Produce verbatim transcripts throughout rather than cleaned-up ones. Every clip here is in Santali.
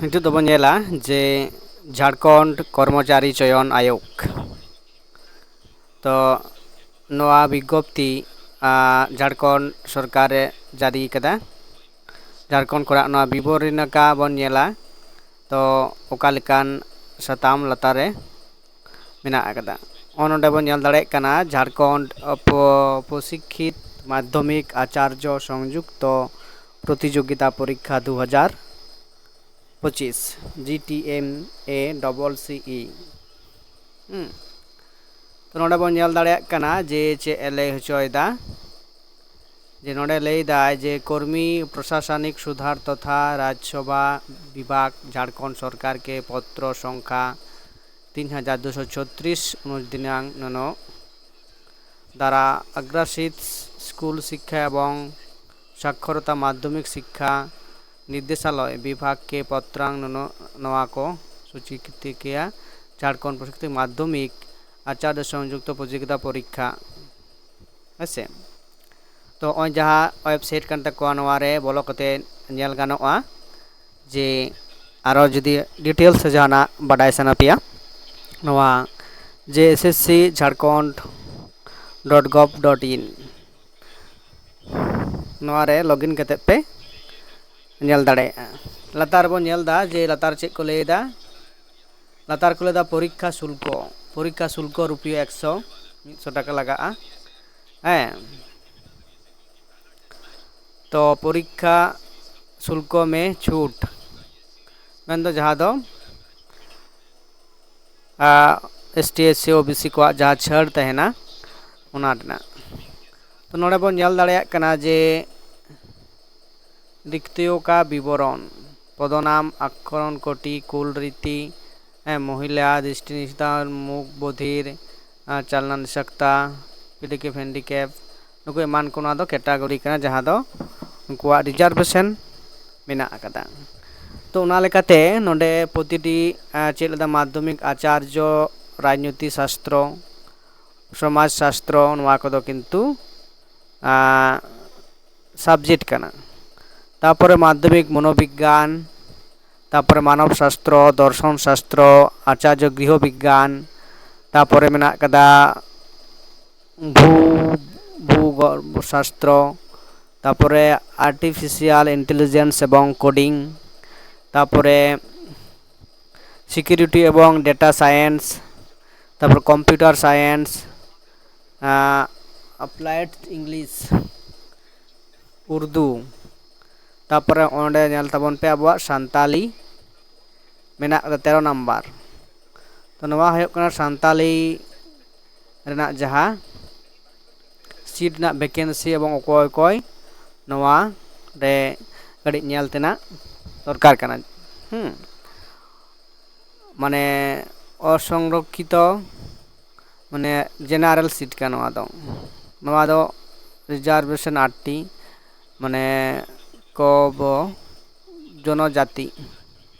ᱱᱤᱛᱚᱜ ᱫᱚᱵᱚᱱ ᱧᱮᱞᱟ ᱡᱮ ᱡᱷᱟᱲᱠᱷᱚᱸᱰ ᱠᱚᱨᱢᱚᱪᱟᱨᱤ ᱪᱚᱭᱚᱱ ᱟᱭᱳᱜᱽ᱾ ᱛᱚ ᱱᱚᱣᱟ ᱵᱤᱜᱽᱜᱚᱯᱛᱤ, ᱟᱸ, ᱡᱷᱟᱲᱠᱷᱚᱸᱰ ᱥᱚᱨᱠᱟᱨᱮ ᱡᱟᱹᱨᱤ ᱠᱟᱫᱟ᱾ ᱡᱷᱟᱲᱠᱷᱚᱸᱰ ᱠᱷᱚᱱᱟᱜ ᱱᱚᱣᱟ ᱵᱤᱵᱚᱨᱤᱱᱟᱠᱟ ᱵᱚᱱ ᱧᱮᱞᱟ᱾ ᱛᱚ ᱚᱠᱟ ᱞᱮᱠᱟᱱ ᱥᱟᱛᱟᱢ ᱞᱟᱛᱟᱨ ᱨᱮ ᱢᱮᱱᱟᱜ ᱟᱠᱟᱫᱟ? ᱱᱚᱜᱼᱚ ᱱᱚᱰᱮ ᱵᱚᱱ ᱧᱮᱞ ᱫᱟᱲᱮᱭᱟᱜ ᱠᱟᱱᱟ, ᱡᱷᱟᱲᱠᱷᱚᱸᱰ ᱯᱚ-, ᱯᱨᱚᱥᱤᱠᱠᱷᱤᱛ ᱢᱟᱫᱽᱫᱷᱚᱢᱤᱠ ᱟᱪᱟᱨᱡᱚ ᱥᱚᱝᱡᱩᱠᱛᱚ ᱯᱨᱚᱛᱤᱡᱳᱜᱤᱛᱟ ᱯᱚᱨᱤᱠᱠᱷᱟ ᱫᱩ ᱦᱟᱡᱟᱨ ᱯᱚᱸᱪᱤᱥ, ᱡᱤ ᱴᱤ ᱮᱢ ᱮ ᱰᱚᱵᱚᱞ ᱥᱤ ᱤ᱾ ᱦᱩᱸ᱾ ᱛᱚ ᱱᱚᱰᱮ ᱵᱚᱱ ᱧᱮᱞ ᱫᱟᱲᱮᱭᱟᱜ ᱠᱟᱱᱟ ᱡᱮ ᱪᱮᱫ ᱮ ᱞᱟᱹᱭ ᱦᱚᱪᱚᱭᱮᱫᱟ, ᱡᱮ ᱱᱚᱰᱮ ᱞᱟᱹᱭ ᱫᱟᱭ ᱡᱮ ᱠᱚᱨᱢᱤ ᱯᱨᱚᱥᱟᱥᱚᱱᱤᱠ ᱥᱩᱫᱷᱟᱨ ᱛᱚᱛᱷᱟ ᱨᱟᱡᱽᱥᱚᱵᱷᱟ ᱵᱤᱵᱷᱟᱜᱽ ᱡᱷᱟᱲᱠᱷᱚᱸᱰ ᱥᱚᱨᱠᱟᱨ ᱠᱮ ᱯᱚᱛᱨᱚ ᱥᱚᱝᱠᱷᱟ ᱛᱤᱱ ᱦᱟᱡᱟᱨ ᱫᱩᱥᱚ ᱪᱷᱚᱛᱨᱤᱥ, ᱩᱱᱩᱥ ᱫᱤᱱᱟᱝ ᱱᱚᱱᱚ ᱫᱟᱨᱟ ᱟᱜᱽᱨᱟᱥᱤᱛ ᱥᱠᱩᱞ ᱥᱤᱠᱠᱷᱟ ᱮᱵᱚᱝ ᱥᱟᱠᱷᱚᱨᱚᱛᱟ ᱢᱟᱫᱽᱫᱷᱚᱢᱤᱠ ᱥᱤᱠᱠᱷᱟ ᱱᱤᱨᱫᱮᱥᱟᱞᱚᱭ ᱵᱤᱵᱷᱟᱜᱽ ᱠᱮ ᱯᱚᱛᱨᱟᱝ ᱱᱚᱱᱚ ᱱᱚᱣᱟ ᱠᱚ ᱥᱩᱪᱤ ᱠᱮᱭᱟ ᱡᱷᱟᱲᱠᱷᱚᱸᱰ ᱯᱨᱚᱥᱤᱠᱠᱷᱤᱛ ᱢᱟᱫᱽᱫᱷᱚᱢᱤᱠ ᱟᱪᱟᱨᱡᱚ ᱥᱚᱝᱡᱩᱠᱛᱚ ᱯᱨᱚᱛᱤᱡᱳᱜᱤᱛᱟ ᱯᱚᱨᱤᱠᱠᱷᱟ᱾ ᱦᱮᱸ ᱥᱮ? ᱛᱚ ᱱᱚᱜᱼᱚᱭ ᱡᱟᱦᱟᱸ ᱣᱮᱵᱥᱟᱭᱤᱴ ᱠᱟᱱ ᱛᱟᱠᱚᱣᱟ, ᱱᱚᱣᱟ ᱨᱮ ᱵᱚᱞᱚ ᱠᱟᱛᱮ ᱧᱮᱞ ᱜᱟᱱᱚᱜᱼᱟ᱾ ᱡᱮ ᱟᱨᱚ ᱡᱩᱫᱤ ᱰᱤᱴᱮᱞᱥ ᱥᱮ ᱡᱟᱦᱟᱱᱟᱜ ᱵᱟᱰᱟᱭ ᱥᱟᱱᱟ ᱯᱮᱭᱟ, ᱱᱚᱣᱟ ᱡᱮ S S C Jharkhand dot gov dot in, ᱱᱚᱣᱟ ᱨᱮ ᱞᱚᱜᱤᱱ ᱠᱟᱛᱮ ᱯᱮ ᱧᱮᱞ ᱫᱟᱲᱮᱭᱟᱜᱼᱟ᱾ ᱞᱟᱛᱟᱨ ᱨᱮᱵᱚᱱ ᱧᱮᱞ ᱮᱫᱟ ᱡᱮ ᱞᱟᱛᱟᱨ ᱪᱮᱫ ᱠᱚ ᱞᱟᱹᱭ ᱮᱫᱟ᱾ ᱞᱟᱛᱟᱨ ᱠᱚ ᱞᱟᱹᱭ ᱮᱫᱟ ᱯᱚᱨᱤᱠᱠᱷᱟ ᱥᱩᱞᱠᱚ, ᱯᱚᱨᱤᱠᱠᱷᱟ ᱥᱩᱞᱠᱚ ᱨᱩᱯᱤᱭᱟᱹ ᱮᱠᱥᱚ, ᱢᱤᱫᱥᱚ ᱴᱟᱠᱟ ᱞᱟᱜᱟᱜᱼᱟ᱾ ᱦᱮᱸ, ᱛᱚ ᱯᱚᱨᱤᱠᱠᱷᱟ ᱥᱩᱞᱠᱚ ᱢᱮ ᱪᱷᱩᱴ, ᱢᱮᱱᱫᱚ ᱡᱟᱦᱟᱸ ᱫᱚ S T, S C, O B C ᱠᱚᱣᱟᱜ ᱡᱟᱦᱟᱸ ᱪᱷᱟᱹᱲ ᱛᱟᱦᱮᱱᱟ, ᱚᱱᱟ ᱨᱮᱱᱟᱜ᱾ ᱛᱚ ᱱᱚᱰᱮ ᱵᱚᱱ ᱧᱮᱞ ᱫᱟᱲᱮᱭᱟᱜ ᱠᱟᱱᱟ ᱡᱮ ᱨᱤᱠᱛᱤᱭᱚ ᱠᱟ ᱵᱤᱵᱚᱨᱚᱱ, ᱯᱚᱫᱚᱱᱟᱢ, ᱟᱠᱷᱚᱨᱚᱱ ᱠᱚᱴᱤ, ᱠᱩᱞ ᱨᱤᱛᱤ, ᱦᱮᱸ, ᱢᱚᱦᱤᱞᱟ, ᱫᱨᱤᱥᱴᱤ ᱱᱤᱥᱛᱟᱨ, ᱢᱩᱠ ᱵᱚᱫᱷᱤᱨ, ᱟᱨ, ᱪᱟᱞᱱᱟ ᱱᱤᱥᱟᱠᱛᱟ, ᱯᱤᱞᱤᱠᱮᱯ ᱦᱮᱱᱰᱤᱠᱮᱯ, ᱱᱩᱠᱩ ᱮᱢᱟᱱ ᱠᱚ ᱱᱚᱣᱟ ᱫᱚ ᱠᱮᱴᱟᱜᱚᱨᱤ ᱠᱟᱱᱟ, ᱡᱟᱦᱟᱸ ᱫᱚ ᱩᱱᱠᱩᱣᱟᱜ ᱨᱤᱡᱟᱨᱵᱷᱮᱥᱚᱱ ᱢᱮᱱᱟᱜ ᱟᱠᱟᱫᱟ᱾ ᱛᱚ ᱚᱱᱟ ᱞᱮᱠᱟᱛᱮ ᱱᱚᱰᱮ ᱯᱨᱚᱛᱤᱴᱤ, ᱟᱸ, ᱪᱮᱫ ᱞᱮᱠᱟ ᱢᱟᱫᱽᱫᱷᱚᱢᱤᱠ ᱟᱪᱟᱨᱡᱚ, ᱨᱟᱡᱽᱱᱤᱛᱤ ᱥᱟᱥᱛᱨᱚ, ᱥᱚᱢᱟᱡᱽ ᱥᱟᱥᱛᱨᱚ, ᱱᱚᱣᱟ ᱠᱚᱫᱚ ᱠᱤᱱᱛᱩ, ᱟᱸ, ᱥᱟᱵᱡᱮᱠᱴ ᱠᱟᱱᱟ᱾ ᱛᱟᱯᱚᱨᱮ ᱢᱟᱫᱽᱫᱷᱚᱢᱤᱠ ᱢᱚᱱᱳᱵᱤᱜᱽᱜᱟᱱ, ᱛᱟᱯᱚᱨᱮ ᱢᱟᱱᱚᱵ ᱥᱟᱥᱛᱨᱚ, ᱫᱚᱨᱥᱚᱱ ᱥᱟᱥᱛᱨᱚ, ᱟᱪᱟᱨᱡᱚ ᱜᱨᱤᱦᱚ ᱵᱤᱜᱽᱜᱟᱱ, ᱛᱟᱯᱚᱨᱮ ᱢᱮᱱᱟᱜ ᱠᱟᱫᱟ ᱵᱷᱩ ᱵᱷᱩᱜᱚᱨᱵᱷ ᱥᱟᱥᱛᱨᱚ, ᱛᱟᱯᱚᱨᱮ ᱟᱨᱴᱤᱯᱷᱤᱥᱤᱭᱟᱞ ᱤᱱᱴᱮᱞᱤᱡᱮᱱᱥ ᱮᱵᱚᱝ ᱠᱳᱰᱤᱝ, ᱛᱟᱯᱚᱨᱮ ᱥᱤᱠᱤᱭᱩᱨᱤᱴᱤ ᱮᱵᱚᱝ ᱰᱮᱴᱟ ᱥᱟᱭᱮᱱᱥ, ᱛᱟᱯᱚᱨᱮ ᱠᱚᱢᱯᱤᱭᱩᱴᱟᱨ ᱥᱟᱭᱮᱱᱥ, ᱟᱯᱞᱟᱭᱮᱰ ᱤᱝᱞᱤᱥ, ᱩᱨᱫᱩ, ᱛᱟᱯᱚᱨᱮ ᱚᱸᱰᱮ ᱧᱮᱞ ᱛᱟᱵᱚᱱ ᱯᱮ ᱟᱵᱚᱣᱟᱜ ᱥᱟᱱᱛᱟᱞᱤ ᱢᱮᱱᱟᱜ ᱠᱟᱫᱟ ᱛᱮᱨᱚ ᱱᱟᱢᱵᱟᱨ᱾ ᱛᱚ ᱱᱚᱣᱟ ᱦᱩᱭᱩᱜ ᱠᱟᱱᱟ ᱥᱟᱱᱛᱟᱞᱤ ᱨᱮᱱᱟᱜ ᱡᱟᱦᱟᱸ ᱥᱤᱴ ᱨᱮᱱᱟᱜ ᱵᱷᱮᱠᱮᱱᱥᱤ ᱮᱵᱚᱝ ᱚᱠᱚᱭ ᱚᱠᱚᱭ ᱱᱚᱣᱟ ᱨᱮ ᱠᱟᱹᱴᱤᱡ ᱧᱮᱞ ᱛᱮᱱᱟᱜ ᱫᱚᱨᱠᱟᱨ ᱠᱟᱱᱟ᱾ ᱦᱩᱸ, ᱢᱟᱱᱮ ᱚᱥᱚᱝᱨᱚᱠᱠᱷᱤᱛᱚ, ᱢᱟᱱᱮ ᱡᱮᱱᱟᱨᱮᱞ ᱥᱤᱴ ᱠᱟᱱᱟ ᱱᱚᱣᱟ ᱫᱚ᱾ ᱱᱚᱣᱟ ᱫᱚ ᱨᱤᱡᱟᱨᱵᱷᱮᱥᱚᱱ ᱟᱴᱴᱤ, ᱢᱟᱱᱮ ᱠᱚᱵᱚ ᱡᱚᱱᱚᱡᱟᱛᱤ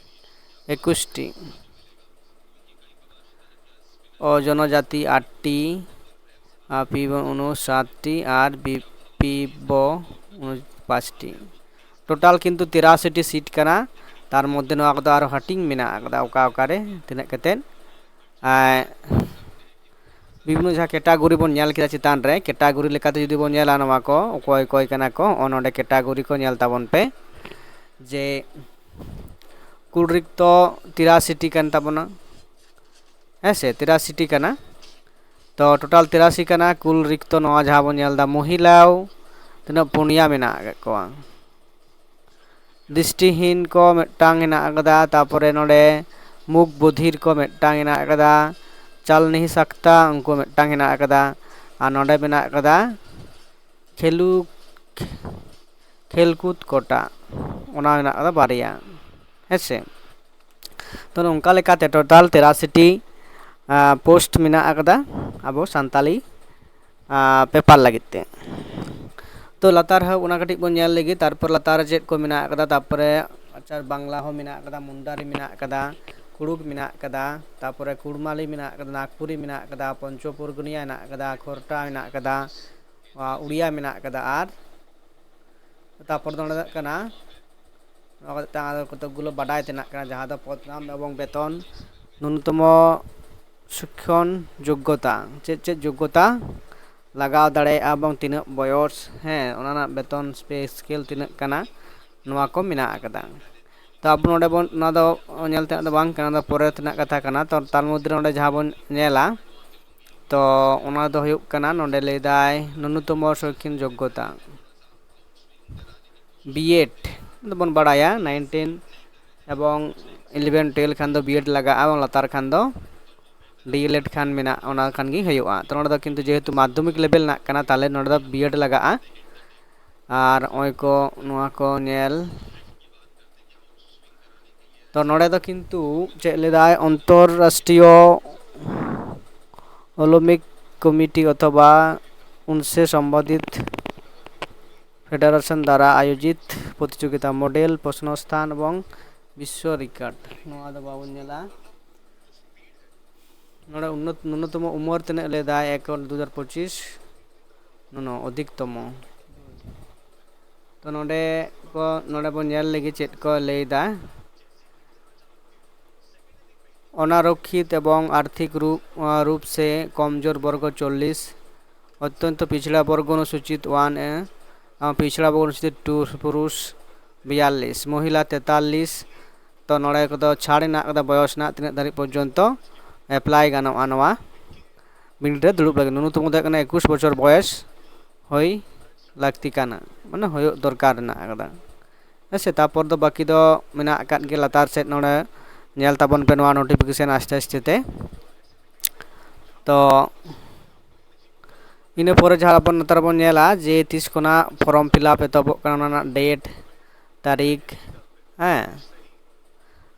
ᱮᱠᱩᱥᱴᱤ, ᱚ ᱡᱚᱱᱚᱡᱟᱛᱤ ᱟᱴᱴᱤ, ᱟᱨ ᱯᱤ ᱵᱚ ᱩᱱᱩᱥ ᱥᱟᱛᱴᱤ ᱟᱨ ᱵᱤ ᱯᱤ ᱵᱚ ᱩᱱᱩᱥ ᱯᱟᱸᱪᱴᱤ᱾ ᱴᱳᱴᱟᱞ ᱠᱤᱱᱛᱩ ᱛᱤᱨᱟᱥᱤᱴᱤ ᱥᱤᱴ ᱠᱟᱱᱟ᱾ ᱛᱟᱨ ᱢᱚᱫᱽᱫᱷᱮ ᱱᱚᱣᱟ ᱠᱚᱫᱚ ᱟᱨᱚ ᱦᱟᱹᱴᱤᱧ ᱢᱮᱱᱟᱜ ᱟᱠᱟᱫᱟ, ᱚᱠᱟ ᱚᱠᱟᱨᱮ ᱛᱤᱱᱟᱹᱜ ᱠᱟᱛᱮᱫ᱾ ᱟᱨ ᱵᱤᱵᱷᱤᱱᱱᱚ ᱡᱟᱦᱟᱸ ᱠᱮᱴᱟᱜᱚᱨᱤ ᱵᱚᱱ ᱧᱮᱞ ᱠᱮᱫᱟ ᱪᱮᱛᱟᱱ ᱨᱮ, ᱠᱮᱴᱟᱜᱚᱨᱤ ᱞᱮᱠᱟᱛᱮ ᱡᱩᱫᱤ ᱵᱚᱱ ᱧᱮᱞᱟ ᱱᱚᱣᱟ ᱠᱚ ᱚᱠᱚᱭ ᱚᱠᱚᱭ ᱠᱟᱱᱟ ᱠᱚ, ᱱᱚᱜᱼᱚ ᱱᱚᱰᱮ ᱠᱮᱴᱟᱜᱚᱨᱤ ᱠᱚ ᱧᱮᱞ ᱛᱟᱵᱚᱱ ᱯᱮ᱾ ᱡᱮ ᱠᱩᱞ ᱨᱤᱠᱛᱚ ᱛᱤᱨᱟᱥᱤᱴᱤ ᱠᱟᱱ ᱛᱟᱵᱚᱱᱟ, ᱦᱮᱸ ᱥᱮ, ᱛᱤᱨᱟᱥᱤᱴᱤ ᱠᱟᱱᱟ᱾ ᱛᱚ ᱴᱳᱴᱟᱞ ᱛᱤᱨᱟᱥᱤ ᱠᱟᱱᱟ᱾ ᱠᱩᱞ ᱨᱤᱠᱛᱚ ᱱᱚᱣᱟ ᱡᱟᱦᱟᱸ ᱵᱚᱱ ᱧᱮᱞ ᱮᱫᱟ ᱢᱚᱦᱤᱞᱟᱣ ᱛᱤᱱᱟᱹᱜ ᱯᱩᱱᱭᱟ ᱢᱮᱱᱟᱜ ᱟᱠᱟᱫ ᱠᱚᱣᱟ᱾ ᱫᱨᱤᱥᱴᱤᱦᱤᱱ ᱠᱚ ᱢᱤᱫᱴᱟᱝ ᱦᱮᱱᱟᱜ ᱟᱠᱟᱫᱟ, ᱛᱟᱯᱚᱨᱮ ᱱᱚᱰᱮ ᱢᱩᱠ ᱵᱚᱫᱷᱤᱨ ᱠᱚ ᱢᱤᱫᱴᱟᱝ ᱦᱮᱱᱟᱜ ᱟᱠᱟᱫᱟ, ᱪᱟᱞ ᱱᱤᱦᱤ ᱥᱟᱠᱛᱟ ᱩᱱᱠᱩ ᱢᱤᱫᱴᱟᱝ ᱦᱮᱱᱟᱜ ᱟᱠᱟᱫᱟ, ᱟᱨ ᱱᱚᱰᱮ ᱢᱮᱱᱟᱜ ᱟᱠᱟᱫᱟ ᱠᱷᱮᱞᱩ ᱠᱷᱮᱞᱠᱩᱫ ᱠᱚᱴᱟ, ᱚᱱᱟ ᱢᱮᱱᱟᱜ ᱟᱠᱟᱫᱟ ᱵᱟᱨᱭᱟ, ᱦᱮᱸ ᱥᱮ᱾ ᱛᱚ ᱱᱚᱝᱠᱟ ᱞᱮᱠᱟᱛᱮ ᱴᱳᱴᱟᱞ ᱛᱮᱨᱟᱥᱤᱴᱤ ᱯᱳᱥᱴ ᱢᱮᱱᱟᱜ ᱟᱠᱟᱫᱟ ᱟᱵᱚ ᱥᱟᱱᱛᱟᱞᱤ ᱯᱮᱯᱟᱨ ᱞᱟᱹᱜᱤᱫ ᱛᱮ᱾ ᱛᱚ ᱞᱟᱛᱟᱨ ᱦᱚᱸ ᱚᱱᱟ ᱠᱟᱹᱴᱤᱡ ᱵᱚᱱ ᱧᱮᱞ ᱞᱮᱜᱮ, ᱛᱟᱨᱯᱚᱨ ᱞᱟᱛᱟᱨ ᱨᱮ ᱪᱮᱫ ᱠᱚ ᱢᱮᱱᱟᱜ ᱟᱠᱟᱫᱟ᱾ ᱛᱟᱨᱯᱚᱨᱮ ᱟᱪᱪᱷᱟ, ᱵᱟᱝᱞᱟ ᱦᱚᱸ ᱢᱮᱱᱟᱜ ᱟᱠᱟᱫᱟ, ᱢᱩᱱᱰᱟᱨᱤ ᱢᱮᱱᱟᱜ ᱟᱠᱟᱫᱟ, ᱠᱩᱲᱩᱠ ᱢᱮᱱᱟᱜ ᱟᱠᱟᱫᱟ, ᱛᱟᱨᱯᱚᱨᱮ ᱠᱩᱲᱢᱟᱞᱤ ᱢᱮᱱᱟᱜ ᱟᱠᱟᱫᱟ, ᱱᱟᱜᱽᱯᱩᱨᱤ ᱢᱮᱱᱟᱜ ᱟᱠᱟᱫᱟ, ᱯᱚᱧᱪᱚᱯᱚᱨᱜᱚᱱᱤᱭᱟ ᱢᱮᱱᱟᱜ ᱟᱠᱟᱫᱟ, ᱠᱷᱚᱨᱴᱟ ᱢᱮᱱᱟᱜ ᱟᱠᱟᱫᱟ, ᱩᱲᱤᱭᱟ ᱢᱮᱱᱟᱜ ᱟᱠᱟᱫᱟ, ᱟᱨ ᱛᱟᱨᱯᱚᱨ ᱫᱚ ᱱᱚᱰᱮ ᱫᱚ ᱠᱟᱱᱟ ᱱᱚᱣᱟ ᱠᱟᱛᱮ ᱟᱨ ᱠᱚᱛᱚᱠ ᱜᱩᱞᱳ ᱵᱟᱰᱟᱭ ᱛᱮᱱᱟᱜ ᱠᱟᱱᱟ, ᱡᱟᱦᱟᱸ ᱫᱚ ᱯᱚᱫᱽᱱᱟᱢ ᱮᱵᱚᱝ ᱵᱮᱛᱚᱱ, ᱱᱩᱱᱩᱛᱚᱢᱚ ᱥᱤᱠᱠᱷᱚᱱ ᱡᱳᱜᱽᱜᱚᱛᱟ, ᱪᱮᱫ ᱪᱮᱫ ᱡᱳᱜᱽᱜᱚᱛᱟ ᱞᱟᱜᱟᱣ ᱫᱟᱲᱮᱭᱟᱜᱼᱟ ᱮᱵᱚᱝ ᱛᱤᱱᱟᱹᱜ ᱵᱚᱭᱚᱥ, ᱦᱮᱸ, ᱚᱱᱟ ᱨᱮᱱᱟᱜ ᱵᱮᱛᱚᱱ ᱯᱮ ᱥᱠᱮᱞ ᱛᱤᱱᱟᱹᱜ ᱠᱟᱱᱟ, ᱱᱚᱣᱟ ᱠᱚ ᱢᱮᱱᱟᱜ ᱟᱠᱟᱫᱟ᱾ ᱛᱚ ᱟᱵᱚ ᱱᱚᱰᱮ ᱵᱚᱱ, ᱱᱚᱣᱟ ᱫᱚ ᱧᱮᱞ ᱛᱮᱱᱟᱜ ᱫᱚ ᱵᱟᱝ ᱠᱟᱱᱟ, ᱚᱱᱟ ᱫᱚ ᱯᱚᱨᱮ ᱛᱮᱱᱟᱜ ᱠᱟᱛᱷᱟ ᱠᱟᱱᱟ᱾ ᱛᱚ ᱛᱟᱨ ᱢᱚᱫᱽᱫᱷᱮ ᱨᱮ ᱱᱚᱰᱮ ᱡᱟᱦᱟᱸ ᱵᱚᱱ ᱧᱮᱞᱟ, ᱛᱚ ᱚᱱᱟ ᱫᱚ ᱦᱩᱭᱩᱜ ᱠᱟᱱᱟ, ᱱᱚᱰᱮ ᱞᱟᱹᱭᱫᱟᱭ ᱱᱩᱱᱩᱛᱚᱢᱚ ᱥᱚᱭᱠᱷᱤᱱ ᱡᱳᱜᱽᱜᱚᱛᱟ, ᱵᱤᱭᱮᱰ ᱫᱚᱵᱚᱱ ᱵᱟᱲᱟᱭᱟ, ᱱᱟᱭᱤᱱ ᱴᱮᱱ ᱮᱵᱚᱝ ᱤᱞᱮᱵᱷᱮᱱ ᱴᱩᱭᱮᱞᱵᱷ ᱠᱷᱟᱱ ᱫᱚ ᱵᱤᱭᱮᱰ ᱞᱟᱜᱟᱜᱼᱟ, ᱮᱵᱚᱝ ᱞᱟᱛᱟᱨ ᱠᱷᱟᱱ ᱫᱚ ᱰᱤᱮᱞᱮᱰ ᱠᱷᱟᱱ ᱢᱮᱱᱟᱜ, ᱚᱱᱟ ᱠᱷᱟᱱ ᱜᱮ ᱦᱩᱭᱩᱜᱼᱟ᱾ ᱛᱚ ᱱᱚᱰᱮ ᱫᱚ ᱠᱤᱱᱛᱩ ᱡᱮᱦᱮᱛᱩ ᱢᱟᱫᱽᱫᱷᱚᱢᱤᱠ ᱞᱮᱵᱮᱞ ᱨᱮᱱᱟᱜ ᱠᱟᱱᱟ, ᱛᱟᱦᱚᱞᱮ ᱱᱚᱰᱮ ᱫᱚ ᱵᱤᱭᱮᱰ ᱞᱟᱜᱟᱜᱼᱟ᱾ ᱟᱨ ᱱᱚᱜᱼᱚᱭ ᱠᱚ ᱱᱚᱣᱟ ᱠᱚ ᱧᱮᱞ, ᱛᱚ ᱱᱚᱰᱮ ᱫᱚ ᱠᱤᱱᱛᱩ ᱪᱮᱫ ᱞᱮᱫᱟᱭ, ᱚᱱᱛᱚᱨᱨᱟᱥᱴᱨᱤᱭᱚ ᱚᱞᱤᱢᱯᱤᱠ ᱠᱚᱢᱤᱴᱤ ᱚᱛᱷᱚᱵᱟ ᱩᱱᱥᱮ ᱥᱚᱢᱵᱚᱫᱷᱤᱛ ᱯᱷᱮᱰᱟᱨᱮᱥᱚᱱ ᱫᱟᱨᱟ ᱟᱭᱳᱡᱤᱛ ᱯᱨᱚᱛᱤᱡᱳᱜᱤᱛᱟ, ᱢᱚᱰᱮᱞ, ᱯᱨᱚᱥᱱᱚᱥᱛᱷᱟᱱ ᱮᱵᱚᱝ ᱵᱤᱥᱥᱚ ᱨᱮᱠᱚᱨᱰ, ᱱᱚᱣᱟ ᱫᱚ ᱵᱟᱵᱚᱱ ᱧᱮᱞᱟ᱾ ᱱᱚᱰᱮ ᱩᱱᱱᱚᱛ-, ᱱᱩᱱᱱᱚᱛᱚᱢᱚ ᱩᱢᱚᱨ ᱛᱤᱱᱟᱹᱜ ᱞᱟᱹᱭᱫᱟᱭ, ᱮᱠ ᱫᱩ ᱦᱟᱡᱟᱨ ᱯᱚᱸᱪᱤᱥ, ᱱᱩᱱᱩ ᱚᱫᱷᱤᱠᱛᱚᱢᱚ᱾ ᱛᱚ ᱱᱚᱰᱮ ᱠᱚ, ᱱᱚᱰᱮ ᱵᱚᱱ ᱧᱮᱞ ᱞᱮᱜᱮ ᱪᱮᱫ ᱠᱚ ᱞᱟᱹᱭᱫᱟ᱾ ᱚᱱᱟᱨᱚᱠᱠᱷᱤᱛ ᱮᱵᱚᱝ ᱟᱨᱛᱷᱤᱠ ᱨᱩᱯ, ᱨᱩᱯ ᱥᱮ ᱠᱚᱢᱡᱳᱨ ᱵᱚᱨᱜᱚ ᱪᱚᱞᱞᱤᱥ, ᱚᱛᱛᱚᱱᱛᱚ ᱯᱤᱪᱷᱲᱟ ᱵᱚᱨᱜᱚ ᱚᱱᱩᱥᱩᱪᱤᱛ ᱳᱣᱟᱱ ᱮ, ᱟᱨ ᱯᱤᱪᱷᱲᱟ ᱵᱚᱨᱜᱚ ᱚᱱᱩᱥᱩᱪᱤᱛ ᱴᱩ, ᱯᱩᱨᱩᱥ ᱵᱤᱭᱟᱞᱞᱤᱥ, ᱢᱚᱦᱤᱞᱟ ᱛᱮᱛᱟᱞᱞᱤᱥ᱾ ᱛᱚ ᱱᱚᱰᱮ ᱠᱚᱫᱚ ᱪᱷᱟᱲ ᱦᱮᱱᱟᱜ ᱟᱠᱟᱫᱟ ᱵᱚᱭᱚᱥ ᱨᱮᱱᱟᱜ ᱛᱤᱱᱟᱹᱜ ᱫᱷᱟᱹᱨᱤᱡ ᱯᱚᱨᱡᱚᱱᱛᱚ ᱮᱯᱞᱟᱭ ᱜᱟᱱᱚᱜᱼᱟ ᱱᱚᱣᱟ ᱵᱤᱱᱤᱰ ᱨᱮ ᱫᱩᱲᱩᱵ ᱞᱟᱹᱜᱤᱫ᱾ ᱱᱩᱱᱩᱛᱚᱢᱚ ᱫᱚ ᱦᱩᱭᱩᱜ ᱠᱟᱱᱟ ᱮᱠᱩᱥ ᱵᱚᱪᱷᱚᱨ ᱵᱚᱭᱮᱥ ᱦᱩᱭ ᱞᱟᱹᱠᱛᱤ ᱠᱟᱱᱟ, ᱢᱟᱱᱮ ᱦᱩᱭᱩᱜ ᱫᱚᱨᱠᱟᱨ ᱨᱮᱱᱟᱜ ᱟᱠᱟᱫᱟ᱾ ᱦᱮᱸ ᱥᱮ, ᱛᱟᱨᱯᱚᱨ ᱫᱚ ᱵᱟᱹᱠᱤ ᱫᱚ ᱢᱮᱱᱟᱜ ᱟᱠᱟᱫ ᱜᱮ, ᱞᱟᱛᱟᱨ ᱥᱮᱫ ᱱᱚᱰᱮ ᱧᱮᱞ ᱛᱟᱵᱚᱱ ᱯᱮ ᱱᱚᱣᱟ ᱱᱳᱴᱤᱯᱷᱤᱠᱮᱥᱚᱱ ᱟᱥᱛᱮ ᱟᱥᱛᱮ ᱛᱮ᱾ ᱛᱚ ᱤᱱᱟᱹ ᱯᱚᱨᱮ ᱡᱟᱦᱟᱸ ᱵᱚᱱ ᱱᱮᱛᱟᱨ ᱵᱚᱱ ᱧᱮᱞᱟ ᱡᱮ ᱛᱤᱥ ᱠᱷᱚᱱᱟᱜ ᱯᱷᱚᱨᱚᱢ ᱯᱷᱤᱞᱟᱯ ᱮᱛᱚᱦᱚᱵᱚᱜ ᱠᱟᱱᱟ, ᱚᱱᱟ ᱨᱮᱱᱟᱜ ᱰᱮᱴ, ᱛᱟᱹᱨᱤᱠᱷ, ᱦᱮᱸ,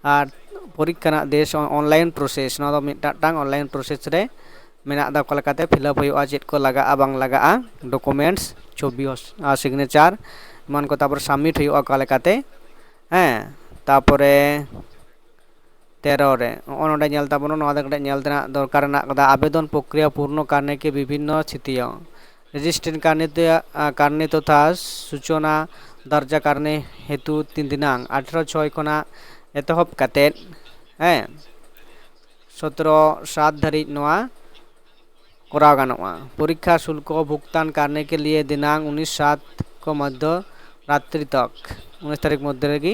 ᱟᱨ ᱯᱚᱨᱤᱠᱠᱷᱟ ᱨᱮᱱᱟᱜ ᱫᱮᱥ, ᱚᱱᱞᱟᱭᱤᱱ ᱯᱨᱚᱥᱮᱥ, ᱱᱚᱣᱟ ᱫᱚ ᱢᱤᱫᱴᱟᱝ ᱚᱱᱞᱟᱭᱤᱱ ᱯᱨᱚᱥᱮᱥ ᱨᱮ ᱢᱮᱱᱟᱜ ᱫᱚ ᱚᱠᱟ ᱞᱮᱠᱟᱛᱮ ᱯᱷᱤᱞᱟᱯ ᱦᱩᱭᱩᱜᱼᱟ, ᱪᱮᱫ ᱠᱚ ᱞᱟᱜᱟᱜᱼᱟ ᱵᱟᱝ ᱞᱟᱜᱟᱜᱼᱟ, ᱰᱚᱠᱩᱢᱮᱱᱴᱥ, ᱪᱷᱚᱵᱤ ᱟᱨ ᱥᱤᱜᱽᱱᱮᱪᱟᱨ ᱮᱢᱟᱱ ᱠᱚ, ᱛᱟᱨᱯᱚᱨᱮ ᱥᱟᱵᱢᱤᱴ ᱦᱩᱭᱩᱜᱼᱟ ᱚᱠᱟ ᱞᱮᱠᱟᱛᱮ, ᱦᱮᱸ, ᱛᱟᱨᱯᱚᱨᱮ ᱛᱮᱨᱚ ᱨᱮ ᱱᱚᱜᱼᱚ ᱱᱚᱰᱮ ᱧᱮᱞ ᱛᱟᱵᱚᱱᱟ, ᱱᱚᱣᱟ ᱫᱚ ᱠᱟᱹᱴᱤᱡ ᱧᱮᱞ ᱛᱮᱱᱟᱜ ᱫᱚᱨᱠᱟᱨ ᱨᱮᱱᱟᱜ ᱠᱟᱫᱟ᱾ ᱟᱵᱮᱫᱚᱱ ᱯᱨᱚᱠᱨᱤᱭᱟ ᱯᱩᱨᱱᱚ ᱠᱟᱨᱱᱮ ᱠᱮ ᱵᱤᱵᱷᱤᱱᱱᱚ ᱥᱛᱷᱤᱛᱤᱭᱚ, ᱨᱮᱡᱤᱥᱴᱨᱮᱥᱚᱱ ᱠᱟᱨᱱᱮ ᱛᱮ, ᱟᱸ, ᱠᱟᱨᱱᱮ ᱛᱚᱛᱷᱟ ᱥᱩᱪᱚᱱᱟ ᱫᱟᱨᱡᱟ ᱠᱟᱨᱱᱮ ᱦᱮᱛᱩ ᱛᱤᱱ ᱫᱤᱱᱟᱝ ᱟᱴᱷᱨᱚ ᱪᱷᱚᱭ ᱠᱷᱚᱱᱟᱜ ᱮᱛᱚᱦᱚᱵ ᱠᱟᱛᱮᱫ, ᱦᱮᱸ, ᱥᱚᱛᱨᱚ ᱥᱟᱛ ᱫᱷᱟᱹᱨᱤᱡ ᱱᱚᱣᱟ ᱠᱚᱨᱟᱣ ᱜᱟᱱᱚᱜᱼᱟ᱾ ᱯᱚᱨᱤᱠᱠᱷᱟ ᱥᱩᱞᱠᱚ ᱵᱷᱩᱜᱽᱛᱟᱱ ᱠᱟᱨᱱᱮ ᱠᱮ ᱞᱤᱭᱮ ᱫᱤᱱᱟᱝ ᱩᱱᱤᱥ ᱥᱟᱛ ᱠᱚ ᱢᱚᱫᱽᱫᱷᱚ ᱨᱟᱛᱨᱤ ᱛᱚᱠ, ᱩᱱᱤᱥ ᱛᱟᱹᱨᱤᱠᱷ ᱢᱚᱫᱽᱫᱷᱮ ᱨᱮᱜᱮ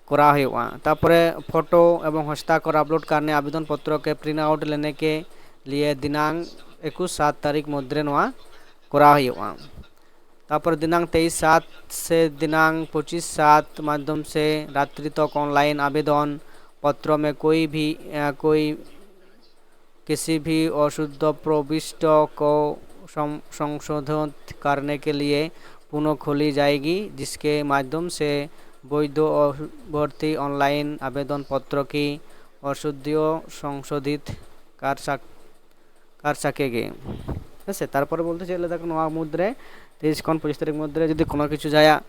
ᱠᱚᱨᱟᱣ ᱦᱩᱭᱩᱜᱼᱟ᱾ ᱛᱟᱯᱚᱨᱮ ᱯᱷᱳᱴᱳ ᱮᱵᱚᱝ ᱦᱚᱥᱛᱟᱠᱷᱚᱨ ᱟᱯᱞᱳᱰ ᱠᱟᱨᱱᱮ ᱟᱵᱮᱫᱚᱱ ᱯᱚᱛᱨᱚ ᱠᱮ ᱯᱨᱤᱱᱴ ᱟᱣᱩᱴ ᱞᱮᱱᱮ ᱠᱮ ᱞᱤᱭᱮ ᱫᱤᱱᱟᱝ ᱮᱠᱩᱥ ᱥᱟᱛ ᱛᱟᱹᱨᱤᱠᱷ ᱢᱚᱫᱽᱫᱷᱮ ᱨᱮ ᱱᱚᱣᱟ ᱠᱚᱨᱟᱣ ᱦᱩᱭᱩᱜᱼᱟ᱾ ᱛᱟᱯᱚᱨᱮ ᱫᱤᱱᱟᱝ ᱛᱮᱭᱤᱥ ᱥᱟᱛ ᱥᱮ ᱫᱤᱱᱟᱝ ᱯᱚᱸᱪᱤᱥ ᱥᱟᱛ ᱢᱟᱫᱽᱫᱷᱚᱢ ᱥᱮ ᱨᱟᱛᱨᱤ ᱛᱚᱠ ᱚᱱᱞᱟᱭᱤᱱ ᱟᱵᱮᱫᱚᱱ ᱯᱚᱛᱨᱚ ᱢᱮ ᱠᱳᱭ ᱵᱷᱤ, ᱮ, ᱠᱳᱭ ᱠᱤᱥᱤ ᱵᱷᱤ ᱚᱥᱩᱫᱷ ᱯᱨᱚᱵᱤᱥᱴ ᱠᱚ ᱥᱚᱝ-, ᱥᱚᱝᱥᱳᱫᱷᱚᱱ ᱠᱟᱨᱱᱮ ᱠᱮ ᱞᱤᱭᱮ ᱯᱩᱱᱚ ᱠᱷᱳᱞᱤ ᱡᱟᱭᱮᱜᱤ, ᱡᱤᱥᱠᱮ ᱢᱟᱫᱽᱫᱷᱚᱢ ᱥᱮ ᱵᱳᱭᱫᱷᱚ ᱚᱵᱷᱚᱨᱛᱤ ᱚᱱᱞᱟᱭᱤᱱ ᱟᱵᱮᱫᱚᱱ ᱯᱚᱛᱨᱚ ᱠᱤ ᱚᱥᱩᱫᱷᱤᱭᱚ ᱥᱚᱝᱥᱳᱫᱷᱤᱛ ᱠᱟᱨ ᱥᱟᱠ-, ᱠᱟᱨ ᱥᱟᱠᱮᱜᱮ᱾ ᱦᱮᱸ ᱥᱮ, ᱛᱟᱨᱯᱚᱨᱮ ᱵᱚᱞᱛᱮ ᱪᱮᱫ ᱞᱟᱹᱭ ᱫᱟᱠᱚ, ᱱᱚᱣᱟ ᱢᱩᱫᱽᱨᱮ ᱛᱮᱭᱤᱥ ᱠᱷᱚᱱ ᱯᱚᱸᱪᱤᱥ ᱛᱟᱹᱨᱤᱠᱷ ᱢᱚᱫᱽᱫᱷᱮ ᱨᱮ ᱡᱩᱫᱤ ᱠᱳᱱᱳ ᱠᱤᱪᱷᱩ ᱡᱟᱦᱟᱸᱭᱟᱜ,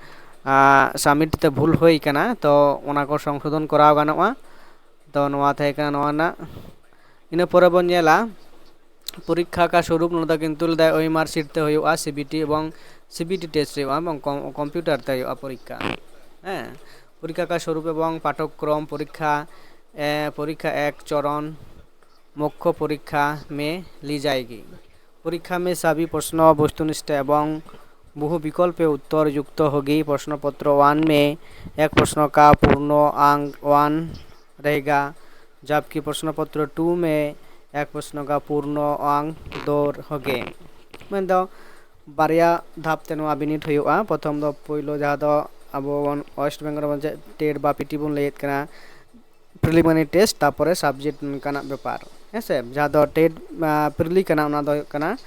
ᱟᱸ, ᱥᱟᱵᱢᱤᱴ ᱛᱮ ᱵᱷᱩᱞ ᱦᱩᱭ ᱠᱟᱱᱟ, ᱛᱚ ᱚᱱᱟ ᱠᱚ ᱥᱚᱝᱥᱳᱫᱷᱚᱱ ᱠᱚᱨᱟᱣ ᱜᱟᱱᱚᱜᱼᱟ᱾ ᱛᱚ ᱱᱚᱣᱟ ᱛᱟᱦᱮᱸ ᱠᱟᱱᱟ ᱱᱚᱣᱟ ᱨᱮᱱᱟᱜ᱾ ᱤᱱᱟᱹ ᱯᱚᱨᱮ ᱵᱚᱱ ᱧᱮᱞᱟ ᱯᱚᱨᱤᱠᱠᱷᱟ ᱠᱟ ᱥᱚᱨᱩᱯ, ᱱᱚᱣᱟ ᱫᱚ ᱠᱤᱱᱛᱩ ᱞᱟᱹᱭ ᱫᱟᱭ ᱳᱭᱮᱢᱟᱨ ᱥᱤᱴ ᱛᱮ ᱦᱩᱭᱩᱜᱼᱟ, ᱥᱤᱵᱤᱴᱤ ᱮᱵᱚᱝ ᱥᱤᱵᱤᱴᱤ ᱴᱮᱥᱴ ᱦᱩᱭᱩᱜᱼᱟ ᱮᱵᱚᱝ ᱠᱚᱢ-, ᱠᱚᱢᱯᱤᱭᱩᱴᱟᱨ ᱛᱮ ᱦᱩᱭᱩᱜᱼᱟ ᱯᱚᱨᱤᱠᱠᱷᱟ᱾ ᱦᱮᱸ, ᱯᱚᱨᱤᱠᱠᱷᱟ ᱠᱟ ᱥᱚᱨᱩᱯ ᱮᱵᱚᱝ ᱯᱟᱴᱷᱚᱠᱨᱚᱢ ᱯᱚᱨᱤᱠᱠᱷᱟ, ᱮ, ᱯᱚᱨᱤᱠᱠᱷᱟ ᱮᱠ ᱪᱚᱨᱚᱱ ᱢᱩᱠᱷᱭᱚ ᱯᱚᱨᱤᱠᱠᱷᱟ ᱢᱮ ᱞᱤ ᱡᱟᱭᱮᱜᱤ। परीक्षा में सभी प्रश्न वस्तुनिष्ठ एवं बहु विकल्प उत्तर युक्त होगी। प्रश्न पत्र वन में एक प्रश्न का पूर्ण अंक वन रहेगा, जबकि प्रश्न पत्र टू में एक प्रश्न का पूर्ण अंक दो होंगे। ᱢᱮᱱᱫᱚ ᱵᱟᱨᱭᱟ ᱫᱷᱟᱯ ᱛᱮ ᱱᱚᱣᱟ ᱵᱤᱱᱤᱰ ᱦᱩᱭᱩᱜᱼᱟ᱾ ᱯᱨᱚᱛᱷᱚᱢ ᱫᱚ ᱯᱳᱭᱞᱳ ᱡᱟᱦᱟᱸ ᱫᱚ ᱟᱵᱚ ᱵᱚᱱ ᱳᱭᱮᱥᱴ ᱵᱮᱝᱜᱚᱞ ᱨᱮᱵᱚᱱ ᱪᱮᱫ ᱴᱮᱴ ᱵᱟ ᱯᱤᱴᱤ ᱵᱚᱱ ᱞᱟᱹᱭᱮᱫ ᱠᱟᱱᱟ, ᱯᱨᱤᱞᱤᱢᱤᱱᱟᱨᱤ ᱴᱮᱥᱴ, ᱛᱟᱨᱯᱚᱨᱮ ᱥᱟᱵᱡᱮᱠᱴ ᱱᱚᱝᱠᱟᱱᱟᱜ ᱵᱮᱯᱟᱨ, ᱦᱮᱸ ᱥᱮ? ᱡᱟᱦᱟᱸ ᱫᱚ ᱴᱮᱴ, ᱟᱸ, ᱯᱨᱤᱞᱤ ᱠᱟᱱᱟ, ᱚᱱᱟ ᱫᱚ ᱦᱩᱭᱩᱜ ᱠᱟᱱᱟ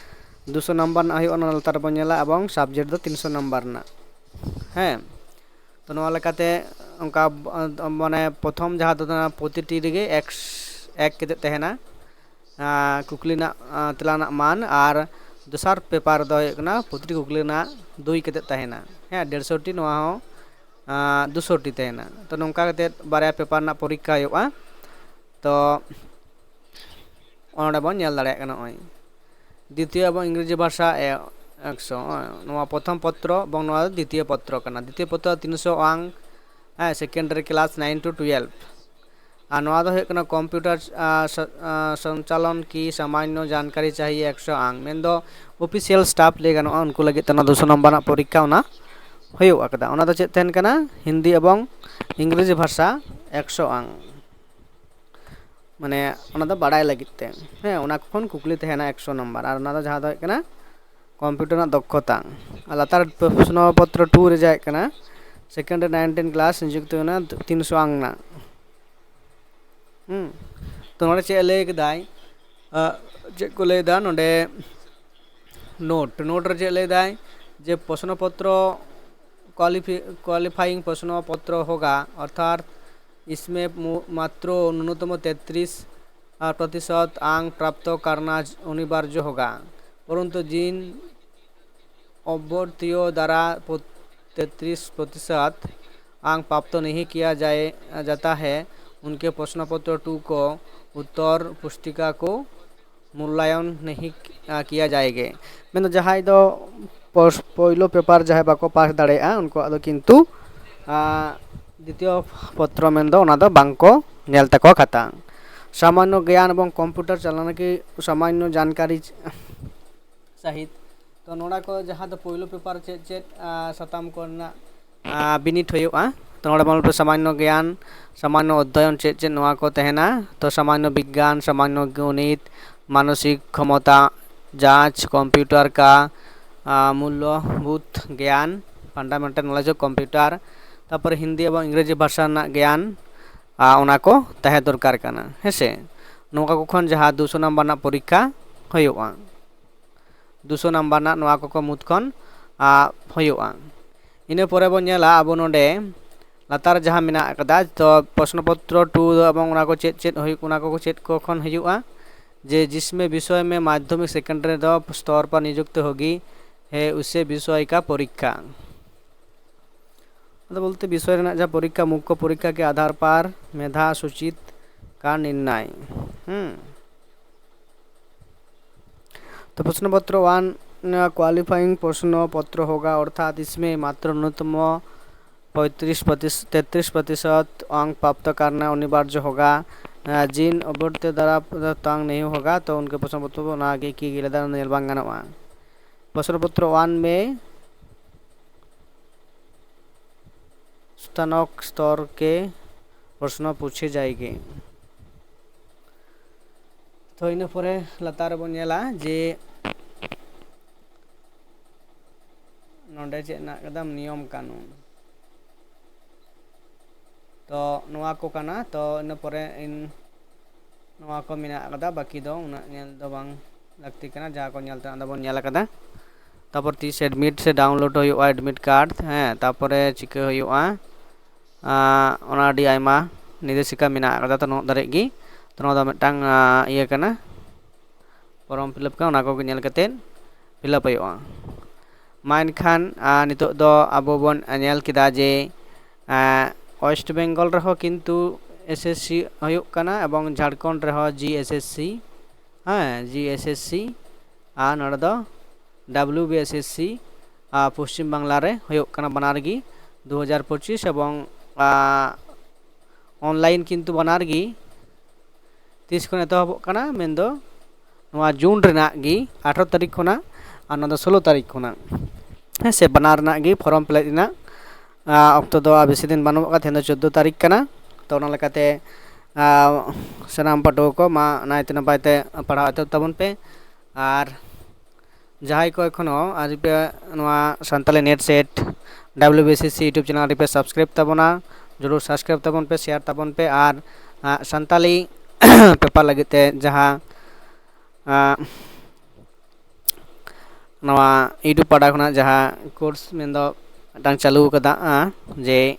ᱫᱩᱥᱚ ᱱᱟᱢᱵᱟᱨ ᱨᱮᱱᱟᱜ ᱦᱩᱭᱩᱜᱼᱟ, ᱚᱱᱟ ᱞᱟᱛᱟᱨ ᱨᱮᱵᱚᱱ ᱧᱮᱞᱟ, ᱮᱵᱚᱝ ᱥᱟᱵᱡᱮᱠᱴ ᱫᱚ ᱛᱤᱱᱥᱚ ᱱᱟᱢᱵᱟᱨ ᱨᱮᱱᱟᱜ, ᱦᱮᱸ᱾ ᱛᱚ ᱱᱚᱣᱟ ᱞᱮᱠᱟᱛᱮ ᱚᱱᱠᱟ, ᱟᱸ, ᱢᱟᱱᱮ ᱯᱨᱚᱛᱷᱚᱢ ᱡᱟᱦᱟᱸ ᱫᱚ ᱯᱨᱚᱛᱤᱴᱤ ᱨᱮᱜᱮ ᱮᱠ, ᱮᱠ ᱠᱟᱛᱮᱫ ᱛᱟᱦᱮᱱᱟ, ᱟᱸ, ᱠᱩᱠᱞᱤ ᱨᱮᱱᱟᱜ, ᱟᱸ, ᱛᱮᱞᱟ ᱨᱮᱱᱟᱜ ᱢᱟᱱ, ᱟᱨ ᱫᱚᱥᱟᱨ ᱯᱮᱯᱟᱨ ᱫᱚ ᱦᱩᱭᱩᱜ ᱠᱟᱱᱟ ᱯᱨᱚᱛᱤᱴᱤ ᱠᱩᱠᱞᱤ ᱨᱮᱱᱟᱜ ᱫᱩᱭ ᱠᱟᱛᱮᱫ ᱛᱟᱦᱮᱱᱟ, ᱦᱮᱸ, ᱰᱮᱲᱥᱚᱴᱤ, ᱱᱚᱣᱟ ᱦᱚᱸ, ᱟᱸ, ᱫᱩᱥᱚᱴᱤ ᱛᱟᱦᱮᱱᱟ᱾ ᱛᱚ ᱱᱚᱝᱠᱟ ᱠᱟᱛᱮᱫ ᱵᱟᱨᱭᱟ ᱯᱮᱯᱟᱨ ᱨᱮᱱᱟᱜ ᱯᱚᱨᱤᱠᱠᱷᱟ ᱦᱩᱭᱩᱜᱼᱟ᱾ ᱛᱚ ᱚᱱᱚᱸᱰᱮ ᱵᱚᱱ ᱧᱮᱞ ᱫᱟᱲᱮᱭᱟᱜ ᱠᱟᱱᱟ ᱱᱚᱜᱼᱚᱭ ᱫᱤᱛᱤᱭᱚ ᱮᱵᱚᱝ ᱤᱝᱨᱮᱡᱤ ᱵᱷᱟᱥᱟ, ᱮ, ᱮᱠᱥᱚ, ᱱᱚᱣᱟ ᱯᱨᱚᱛᱷᱚᱢ ᱯᱚᱛᱨᱚ ᱮᱵᱚᱝ ᱱᱚᱣᱟ ᱫᱚ ᱫᱤᱛᱤᱭᱚ ᱯᱚᱛᱨᱚ ᱠᱟᱱᱟ᱾ ᱫᱤᱛᱤᱭᱚ ᱯᱚᱛᱨᱚ ᱛᱤᱱᱥᱚ ᱟᱝ, ᱦᱮᱸ, secondary class nine to twelve᱾ ᱟᱨ ᱱᱚᱣᱟ ᱫᱚ ᱦᱩᱭᱩᱜ ᱠᱟᱱᱟ ᱠᱚᱢᱯᱤᱭᱩᱴᱟᱨ, ᱟ, ᱥᱚ-, ᱟ, ᱥᱚᱧᱪᱟᱞᱚᱱ ᱠᱤ ᱥᱟᱢᱟᱱᱱᱚ ᱡᱟᱱᱠᱟᱨᱤ ᱪᱟᱦᱤᱭᱮ ᱮᱠᱥᱚ ᱟᱝ, ᱢᱮᱱᱫᱚ ᱚᱯᱷᱤᱥᱤᱭᱟᱞ ᱥᱴᱟᱯ ᱞᱟᱹᱭ ᱜᱟᱱᱚᱜᱼᱟ, ᱩᱱᱠᱩ ᱞᱟᱹᱜᱤᱫ ᱛᱮ ᱚᱱᱟ ᱫᱩᱥᱚ ᱱᱟᱢᱵᱟᱨ ᱨᱮᱱᱟᱜ ᱯᱚᱨᱤᱠᱠᱷᱟ ᱚᱱᱟ ᱦᱩᱭᱩᱜ ᱟᱠᱟᱫᱟ᱾ ᱚᱱᱟ ᱫᱚ ᱪᱮᱫ ᱛᱟᱦᱮᱱ ᱠᱟᱱᱟ? ᱦᱤᱱᱫᱤ ᱮᱵᱚᱝ ᱤᱝᱨᱮᱡᱤ ᱵᱷᱟᱥᱟ ᱮᱠᱥᱚ ᱟᱝ, ᱢᱟᱱᱮ ᱚᱱᱟ ᱫᱚ ᱵᱟᱲᱟᱭ ᱞᱟᱹᱜᱤᱫ ᱛᱮ, ᱦᱮᱸ, ᱚᱱᱟ ᱠᱷᱚᱱ ᱠᱩᱠᱞᱤ ᱛᱟᱦᱮᱱᱟ ᱮᱠᱥᱚ ᱱᱟᱢᱵᱟᱨ᱾ ᱟᱨ ᱚᱱᱟ ᱫᱚ ᱡᱟᱦᱟᱸ ᱫᱚ ᱦᱩᱭᱩᱜ ᱠᱟᱱᱟ ᱠᱚᱢᱯᱤᱭᱩᱴᱟᱨ ᱨᱮᱱᱟᱜ ᱫᱚᱠᱷᱚᱛᱟ᱾ ᱟᱨ ᱞᱟᱛᱟᱨ ᱯᱨᱚᱥᱱᱚ ᱯᱚᱛᱨᱚ ᱴᱩ ᱨᱮ ᱡᱟᱦᱟᱸ ᱦᱩᱭᱩᱜ ᱠᱟᱱᱟ second ᱨᱮ nine ten class ᱱᱤᱡᱩᱠᱛᱤ ᱦᱩᱭᱱᱟ ᱛᱤᱱᱥᱚ ᱟᱝ ᱨᱮᱱᱟᱜ᱾ ᱦᱩᱸ᱾ ᱛᱚ ᱱᱚᱰᱮ ᱪᱮᱫ ᱮ ᱞᱟᱹᱭ ᱠᱮᱫᱟᱭ? ᱟᱜ, ᱪᱮᱫ ᱠᱚ ᱞᱟᱹᱭ ᱮᱫᱟ ᱱᱚᱰᱮ? ᱱᱳᱴ, ᱱᱳᱴ ᱨᱮ ᱪᱮᱫ ᱞᱟᱹᱭ ᱫᱟᱭ? ᱡᱮ ᱯᱨᱚᱥᱱᱚ ᱯᱚᱛᱨᱚ ᱠᱣᱟᱞᱤᱯᱷᱤ-, ᱠᱣᱟᱞᱤᱯᱷᱟᱭᱤᱝ ᱯᱨᱚᱥᱱᱚ ᱯᱚᱛᱨᱚ ᱦᱳᱜᱟ, ᱚᱨᱛᱷᱟᱛ ᱤᱥᱢᱮ ᱢᱩ-, ᱢᱟᱛᱨᱚ ᱱᱩᱱᱩᱛᱚᱢ ᱛᱮᱛᱨᱤᱥ ᱟᱨ ᱯᱨᱚᱛᱤᱥᱚᱛ ᱟᱝ ᱯᱨᱟᱯᱛᱚ ᱠᱟᱨᱱᱟ ᱚᱱᱤᱵᱟᱨᱡᱚ ᱦᱳᱜᱟ, ᱯᱚᱨᱚᱱᱛᱩ ᱡᱤᱱ ᱚᱵᱷᱚᱨᱛᱤᱭᱚ ᱫᱟᱨᱟ ᱯᱚ-, ᱛᱮᱛᱨᱤᱥ ᱯᱨᱚᱛᱤᱥᱚᱛ ᱟᱝ ᱯᱨᱟᱯᱛᱚ ᱱᱤᱦᱤ ᱠᱤᱭᱟ ᱡᱟᱭ, ᱡᱟᱛᱟ ᱦᱮ, ᱩᱱᱠᱮ ᱯᱨᱚᱥᱱᱚ ᱯᱚᱛᱨᱚ ᱴᱩ ᱠᱚ ᱩᱛᱛᱚᱨ ᱯᱩᱥᱛᱤᱠᱟ ᱠᱚ ᱢᱩᱞᱞᱟᱭᱚᱱ ᱱᱤᱦᱤ, ᱟ, ᱠᱤᱭᱟ ᱡᱟᱭᱮᱜᱮ᱾ ᱢᱮᱱᱫᱚ ᱡᱟᱦᱟᱸᱭ ᱫᱚ ᱯᱚᱥ-, ᱯᱳᱭᱞᱳ ᱯᱮᱯᱟᱨ ᱡᱟᱦᱟᱸᱭ ᱵᱟᱠᱚ ᱯᱟᱥ ᱫᱟᱲᱮᱭᱟᱜᱼᱟ, ᱩᱱᱠᱩᱣᱟᱜ ᱫᱚ ᱠᱤᱱᱛᱩ, ᱟ, ᱫᱤᱛᱤᱭᱚ ᱯᱚᱛᱨᱚ ᱢᱮᱱᱫᱚ ᱚᱱᱟ ᱫᱚ ᱵᱟᱝ ᱠᱚ ᱧᱮᱞ ᱛᱟᱠᱚᱣᱟ ᱠᱷᱟᱛᱟ᱾ ᱥᱟᱢᱟᱱᱱᱚ ᱜᱮᱭᱟᱱ ᱮᱵᱚᱝ ᱠᱚᱢᱯᱤᱭᱩᱴᱟᱨ ᱪᱟᱞᱟᱱᱟ ᱠᱤ ᱥᱟᱢᱟᱱᱱᱚ ᱡᱟᱱᱠᱟᱨᱤ ᱥᱟᱹᱦᱤᱛ᱾ ᱛᱚ ᱱᱚᱰᱮ ᱠᱚ ᱡᱟᱦᱟᱸ ᱫᱚ ᱯᱳᱭᱞᱳ ᱯᱮᱯᱟᱨ ᱪᱮᱫ ᱪᱮᱫ, ᱟ, ᱥᱟᱛᱟᱢ ᱠᱚᱨᱮᱱᱟᱜ, ᱟ, ᱵᱤᱱᱤᱰ ᱦᱩᱭᱩᱜᱼᱟ᱾ ᱛᱚ ᱱᱚᱰᱮ ᱢᱚᱱᱮ ᱯᱮ ᱥᱟᱢᱟᱱᱱᱚ ᱜᱮᱭᱟᱱ, ᱥᱟᱢᱟᱱᱱᱚ ᱚᱫᱽᱫᱷᱟᱭᱚᱱ ᱪᱮᱫ ᱪᱮᱫ ᱱᱚᱣᱟ ᱠᱚ ᱛᱟᱦᱮᱱᱟ᱾ ᱛᱚ ᱥᱟᱢᱟᱱᱱᱚ ᱵᱤᱜᱽᱜᱟᱱ, ᱥᱟᱢᱟᱱᱱᱚ ᱜᱚᱱᱤᱛ, ᱢᱟᱱᱚᱥᱤᱠ ᱠᱷᱚᱢᱚᱛᱟ ᱡᱟᱸᱪ, ᱠᱚᱢᱯᱤᱭᱩᱴᱟᱨ ᱠᱟ, ᱟ, ᱢᱩᱞᱞᱚᱵᱩᱫᱷ ᱜᱮᱭᱟᱱ, fundamental knowledge of computer, ᱛᱟᱨᱯᱚᱨᱮ ᱦᱤᱱᱫᱤ ᱮᱵᱚᱝ ᱤᱝᱨᱮᱡᱤ ᱵᱷᱟᱥᱟ ᱨᱮᱱᱟᱜ ᱜᱮᱭᱟᱱ, ᱟ, ᱚᱱᱟ ᱠᱚ ᱛᱟᱦᱮᱸ ᱫᱚᱨᱠᱟᱨ ᱠᱟᱱᱟ, ᱦᱮᱸ ᱥᱮ? ᱱᱚᱣᱟ ᱠᱚ ᱠᱷᱚᱱ ᱡᱟᱦᱟᱸ ᱫᱩᱥᱚ ᱱᱟᱢᱵᱟᱨ ᱨᱮᱱᱟᱜ ᱯᱚᱨᱤᱠᱠᱷᱟ ᱦᱩᱭᱩᱜᱼᱟ, ᱫᱩᱥᱚ ᱱᱟᱢᱵᱟᱨ ᱨᱮᱱᱟᱜ ᱱᱚᱣᱟ ᱠᱚ ᱠᱚ ᱢᱩᱫᱽ ᱠᱷᱚᱱ, ᱟ, ᱦᱩᱭᱩᱜᱼᱟ᱾ ᱤᱱᱟᱹ ᱯᱚᱨᱮ ᱵᱚᱱ ᱧᱮᱞᱟ ᱟᱵᱚ ᱱᱚᱰᱮ ᱞᱟᱛᱟᱨ ᱡᱟᱦᱟᱸ ᱢᱮᱱᱟᱜ ᱟᱠᱟᱫᱟ, ᱛᱚ ᱯᱨᱚᱥᱱᱚ ᱯᱚᱛᱨᱚ ᱴᱩ ᱫᱚ ᱮᱵᱚᱝ ᱚᱱᱟ ᱠᱚ ᱪᱮᱫ ᱪᱮᱫ ᱦᱩᱭᱩᱜ, ᱚᱱᱟ ᱠᱚ ᱪᱮᱫ ᱠᱚ ᱠᱷᱚᱱ ᱦᱩᱭᱩᱜᱼᱟ? ᱡᱮ ᱡᱤᱥᱢᱮ ᱵᱤᱥᱚᱭ ᱢᱮ ᱢᱟᱫᱽᱫᱷᱚᱢᱤᱠ ᱥᱮᱠᱮᱱᱰᱟᱨᱤ ᱫᱚ ᱥᱛᱚᱨ ᱯᱟᱨ ᱱᱤᱡᱩᱠᱛ ᱦᱳᱜᱤ ᱦᱮ ᱩᱥᱮ ᱵᱤᱥᱚᱭ ᱠᱟ ᱯᱚᱨᱤᱠᱠᱷᱟ᱾ ᱟᱫᱚ ᱵᱚᱞᱛᱮ ᱵᱤᱥᱚᱭ ᱨᱮᱱᱟᱜ ᱡᱟᱦᱟᱸ ᱯᱚᱨᱤᱠᱠᱷᱟ, ᱢᱩᱠᱠᱷᱚ ᱯᱚᱨᱤᱠᱠᱷᱟ ᱠᱮ ᱟᱫᱷᱟᱨ ᱯᱟᱨ ᱢᱮᱫᱷᱟ ᱥᱩᱪᱤᱛ ᱠᱟ ᱱᱤᱨᱱᱟᱭ᱾ ᱦᱩᱸ᱾ ᱛᱚ ᱯᱨᱚᱥᱱᱚ ᱯᱚᱛᱨᱚ ᱚᱣᱟᱱ, क्वालिफाइंग प्रश्न पत्र होगा, अर्थात इसमें मात्र न्यूनतम पैंतीस प्रतिशत, तैंतीस प्रतिशत अंक प्राप्त करना अनिवार्य होगा। जिन अभ्यर्थी द्वारा तंग नहीं होगा तो उनके प्रश्न पत्र को ना आगे की गिलेदार निर्माण गनवा। प्रश्न पत्र वन में ᱥᱛᱟᱱᱚᱠ ᱥᱛᱚᱨ ᱠᱮ ᱯᱨᱚᱥᱱᱚ ᱯᱩᱪᱷᱮ ᱡᱟᱭᱜᱮ᱾ ᱛᱚ ᱤᱱᱟᱹ ᱯᱚᱨᱮ ᱞᱟᱛᱟᱨ ᱨᱮᱵᱚᱱ ᱧᱮᱞᱟ ᱡᱮ ᱱᱚᱰᱮ ᱪᱮᱫ ᱦᱮᱱᱟᱜ ᱠᱟᱫᱟ, ᱱᱤᱭᱚᱢ ᱠᱟᱹᱱᱩᱱ᱾ ᱛᱚ ᱱᱚᱣᱟ ᱠᱚ ᱠᱟᱱᱟ᱾ ᱛᱚ ᱤᱱᱟᱹ ᱯᱚᱨᱮ ᱤᱱ ᱱᱚᱣᱟ ᱠᱚ ᱢᱮᱱᱟᱜ ᱠᱟᱫᱟ, ᱵᱟᱹᱠᱤ ᱫᱚ ᱩᱱᱟᱹᱜ ᱧᱮᱞ ᱫᱚ ᱵᱟᱝ ᱞᱟᱹᱠᱛᱤ ᱠᱟᱱᱟ᱾ ᱡᱟᱦᱟᱸ ᱠᱚ ᱧᱮᱞ ᱛᱮᱱᱟᱜ ᱫᱚᱵᱚᱱ ᱧᱮᱞ ᱠᱟᱫᱟ᱾ ᱛᱟᱯᱚᱨ ᱛᱤᱥ ᱮᱰᱢᱤᱴ ᱥᱮ ᱰᱟᱣᱩᱱᱞᱳᱰ ᱦᱩᱭᱩᱜᱼᱟ ᱮᱰᱢᱤᱴ ᱠᱟᱨᱰ, ᱦᱮᱸ, ᱛᱟᱯᱚᱨᱮ ᱪᱤᱠᱟᱹ ᱦᱩᱭᱩᱜᱼᱟ, ᱟᱸ, ᱚᱱᱟ ᱟᱹᱰᱤ ᱟᱭᱢᱟ ᱱᱤᱨᱫᱮᱥᱤᱠᱟ ᱢᱮᱱᱟᱜ ᱠᱟᱫᱟ᱾ ᱛᱚ ᱱᱩᱱᱟᱹᱜ ᱫᱷᱟᱹᱨᱤᱡ ᱜᱮ᱾ ᱛᱚ ᱱᱚᱣᱟ ᱫᱚ ᱢᱤᱫᱴᱟᱝ, ᱟᱸ, ᱤᱭᱟᱹ ᱠᱟᱱᱟ, ᱯᱷᱚᱨᱚᱢ ᱯᱷᱤᱞᱟᱯ ᱠᱟᱱᱟ, ᱚᱱᱟ ᱠᱚᱜᱮ ᱧᱮᱞ ᱠᱟᱛᱮᱫ ᱯᱷᱤᱞᱟᱯ ᱦᱩᱭᱩᱜᱼᱟ᱾ ᱢᱟ ᱮᱱᱠᱷᱟᱱ, ᱟᱸ, ᱱᱤᱛᱚᱜ ᱫᱚ ᱟᱵᱚ ᱵᱚᱱ ᱧᱮᱞ ᱠᱮᱫᱟ ᱡᱮ, ᱟᱸ, ᱳᱭᱮᱥᱴ ᱵᱮᱝᱜᱚᱞ ᱨᱮᱦᱚᱸ ᱠᱤᱱᱛᱩ ᱮᱥ ᱮᱥ ᱥᱤ ᱦᱩᱭᱩᱜ ᱠᱟᱱᱟ ᱮᱵᱚᱝ ᱡᱷᱟᱲᱠᱷᱚᱸᱰ ᱨᱮᱦᱚᱸ ᱡᱤ ᱮᱥ ᱮᱥ ᱥᱤ, ᱦᱮᱸ, ᱡᱤ ᱮᱥ ᱮᱥ ᱥᱤ, ᱟᱨ ᱱᱚᱰᱮ ᱫᱚ W B S S C, ᱟᱨ ᱯᱚᱥᱪᱤᱢ ᱵᱟᱝᱞᱟ ᱨᱮ ᱦᱩᱭᱩᱜ ᱠᱟᱱᱟ ᱵᱟᱱᱟᱨ ᱜᱮ ᱫᱩ ᱦᱟᱡᱟᱨ ᱯᱚᱸᱪᱤᱥ ᱮᱵᱚᱝ, ᱟᱸ, ᱚᱱᱞᱟᱭᱤᱱ ᱠᱤᱱᱛᱩ ᱵᱟᱱᱟᱨ ᱜᱮ ᱛᱤᱥ ᱠᱷᱚᱱ ᱮᱛᱚᱦᱚᱵᱚᱜ ᱠᱟᱱᱟ, ᱢᱮᱱᱫᱚ ᱱᱚᱣᱟ ᱡᱩᱱ ᱨᱮᱱᱟᱜ ᱜᱮ ᱟᱴᱷᱨᱚ ᱛᱟᱹᱨᱤᱠᱷ ᱠᱷᱚᱱᱟᱜ, ᱟᱨ ᱱᱚᱣᱟ ᱫᱚ ᱥᱳᱞᱳ ᱛᱟᱹᱨᱤᱠᱷ ᱠᱷᱚᱱᱟᱜ, ᱦᱮᱸ ᱥᱮ, ᱵᱟᱱᱟᱨ ᱨᱮᱱᱟᱜ ᱜᱮ ᱯᱷᱚᱨᱚᱢ ᱯᱮᱨᱮᱡ ᱨᱮᱱᱟᱜ, ᱟᱸ, ᱚᱠᱛᱚ ᱫᱚ ᱟᱨ ᱵᱮᱥᱤ ᱫᱤᱱ ᱵᱟᱹᱱᱩᱜ ᱟᱠᱟᱫᱟ᱾ ᱛᱮᱦᱮᱧ ᱫᱚ ᱪᱳᱫᱽᱫᱳ ᱛᱟᱹᱨᱤᱠᱷ ᱠᱟᱱᱟ᱾ ᱛᱚ ᱚᱱᱟ ᱞᱮᱠᱟᱛᱮ, ᱟᱸ, ᱥᱟᱱᱟᱢ ᱯᱟᱹᱴᱷᱩᱣᱟᱹ ᱠᱚ ᱢᱟ ᱱᱟᱭᱛᱮ ᱱᱟᱯᱟᱭ ᱛᱮ ᱯᱟᱲᱦᱟᱣ ᱮᱛᱚᱦᱚᱵ ᱛᱟᱵᱚᱱ ᱯᱮ᱾ ᱟᱨ ᱡᱟᱦᱟᱸᱭ ᱠᱚ ᱮᱠᱷᱚᱱᱳ ᱟᱹᱣᱨᱤ ᱯᱮ ᱱᱚᱣᱟ Santali net set W B S S ᱥᱤ YouTube channel ᱟᱹᱣᱨᱤ ᱯᱮ subscribe ᱛᱟᱵᱚᱱᱟ, ᱡᱚᱨᱩᱨ subscribe ᱛᱟᱵᱚᱱ ᱯᱮ, share ᱛᱟᱵᱚᱱ ᱯᱮ᱾ ᱟᱨ, ᱟᱸ, ᱥᱟᱱᱛᱟᱞᱤ ᱯᱮᱯᱟᱨ ᱞᱟᱹᱜᱤᱫ ᱛᱮ ᱡᱟᱦᱟᱸ, ᱟᱸ, ᱱᱚᱣᱟ YouTube ᱯᱟᱦᱴᱟ ᱠᱷᱚᱱᱟᱜ ᱡᱟᱦᱟᱸ ᱠᱳᱨᱥ ᱢᱮᱱᱫᱚ ᱢᱤᱫᱴᱟᱝ ᱪᱟᱹᱞᱩ ᱟᱠᱟᱫᱟ, ᱟᱸ, ᱡᱮ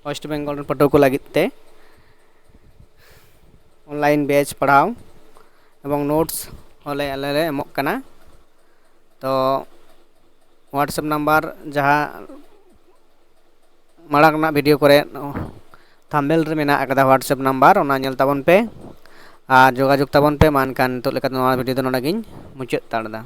ᱳᱭᱮᱥᱴ ᱵᱮᱝᱜᱚᱞ ᱨᱮᱱ ᱯᱟᱹᱴᱷᱩᱣᱟᱹ ᱠᱚ ᱞᱟᱹᱜᱤᱫ ᱛᱮ ᱚᱱᱞᱟᱭᱤᱱ ᱵᱮᱪ ᱯᱟᱲᱦᱟᱣ ᱮᱵᱚᱝ ᱱᱳᱴᱥ ᱦᱚᱸᱞᱮ ᱟᱞᱮ ᱞᱮ ᱮᱢᱚᱜ ᱠᱟᱱᱟ᱾ ᱛᱚ WhatsApp ᱱᱟᱢᱵᱟᱨ ᱡᱟᱦᱟᱸ ᱢᱟᱲᱟᱝ ᱨᱮᱱᱟᱜ ᱵᱷᱤᱰᱤᱭᱳ ᱠᱚᱨᱮ ᱛᱷᱟᱢᱵᱮᱞ ᱨᱮ ᱢᱮᱱᱟᱜ ᱟᱠᱟᱫᱟ WhatsApp ᱱᱟᱢᱵᱟᱨ, ᱚᱱᱟ ᱧᱮᱞ ᱛᱟᱵᱚᱱ ᱯᱮ ᱟᱨ ᱡᱳᱜᱟᱡᱳᱜᱽ ᱛᱟᱵᱚᱱ ᱯᱮ᱾ ᱢᱟ ᱮᱱᱠᱷᱟᱱ ᱱᱤᱛᱚᱜ ᱞᱮᱠᱟ ᱱᱚᱣᱟ ᱵᱷᱤᱰᱤᱭᱳ ᱫᱚ ᱱᱚᱰᱮ ᱜᱤᱧ ᱢᱩᱪᱟᱹᱫ ᱦᱟᱛᱟᱲ ᱮᱫᱟ᱾